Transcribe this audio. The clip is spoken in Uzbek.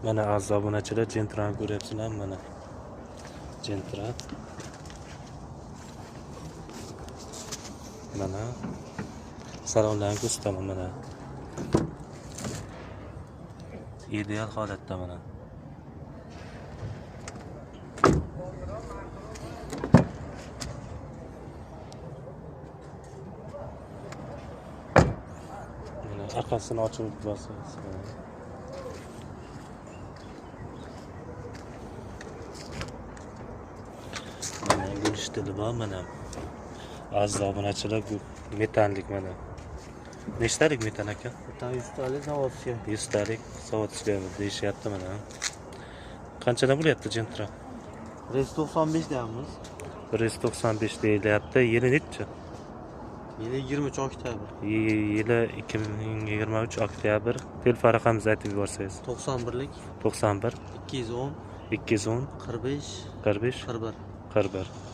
Mana aziz obunachilar, Gentrani ko'ryapsizlar, mana. Gentra. Mana salonlarni ko'rsataman mana. Ideal holatda mana. Mana orqasini ochib bosasiz. Mana gulishtili bor mana. Aziz obunachilar, bu metanlik mana. Nechtalik metan aka? Metan 100 talik zavodskiy. 100 talik zavodskiy deyishyapti mana. Qanchadan bo'lyapti Gentra? 195 deyapmiz. 195 deyilyapti. Yili nechi? Yili 23 oktyabr. Yili 2023 oktyabr. Telefon raqamingizni aytib yuborsangiz. 91lik 91 210 210 45 45 41 41.